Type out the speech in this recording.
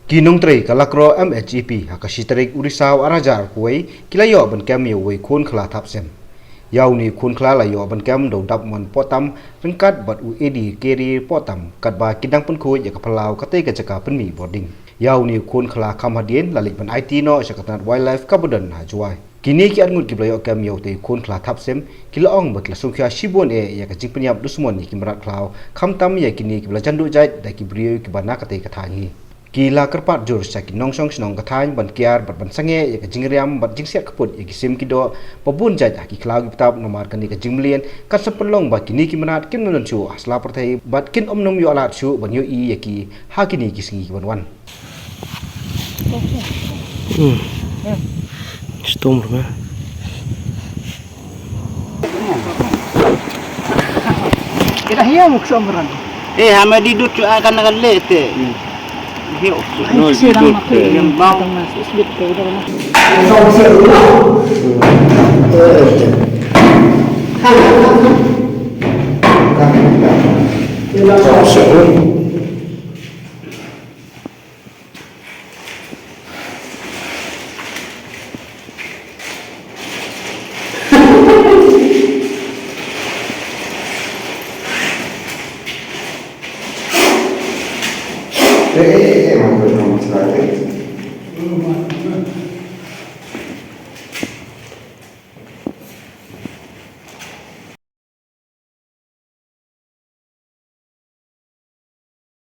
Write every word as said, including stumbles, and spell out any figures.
Ki nongtrei ka Lakro M H I P ha ka shi tarik u Risaw ar hajar arphew wei ki la ïoh ban kem ïa uwei u khun khla thap sem. Ïa une u khun khla la ïoh ban kem da u dap mon pohtam ryngkat bad u A D carry pohtam katba ki dang pynkhuid ïa ka phyllaw katei ka jaka pynmih bording. Ïa une u khun khla kham hadien la leit ban aiti noh sha ka tnat Wildlife ka Badon ha Jowai. Kine ki arngut kiba la ïoh kem ïa utei u khun khla thap sem ki la ong ba ki la sngewkhia shibun eh ïa ka jingpynïap dusmon ïa ki mrad khlaw, khamtam ïa kine kiba la jan duh jait da ki briew kiba na katei ka thaiñ hi. Ki la kyrpad jur sha ki nongshong shnong ka thaiñ ban kiar bad ban sangeh ïa ka jingriam bad jingsiat kput ïa ki sim ki doh ba bun jait ha ki khlaw ki btap, namar kane ka jingmlien kan sa pynlong ba kine ki mrad kim don shuh ha sla pyrthei bad kin ym nym ïoh lad shuh ban ïohi ïa ki ha kine ki sngi ki ban wan. Hmm. Stom ruh. Kita hiya muk somran. Eh, hama di dut chu akan nagal lete. Hiya. No, di dut. Yang bau. Mas isbit ke udah mas.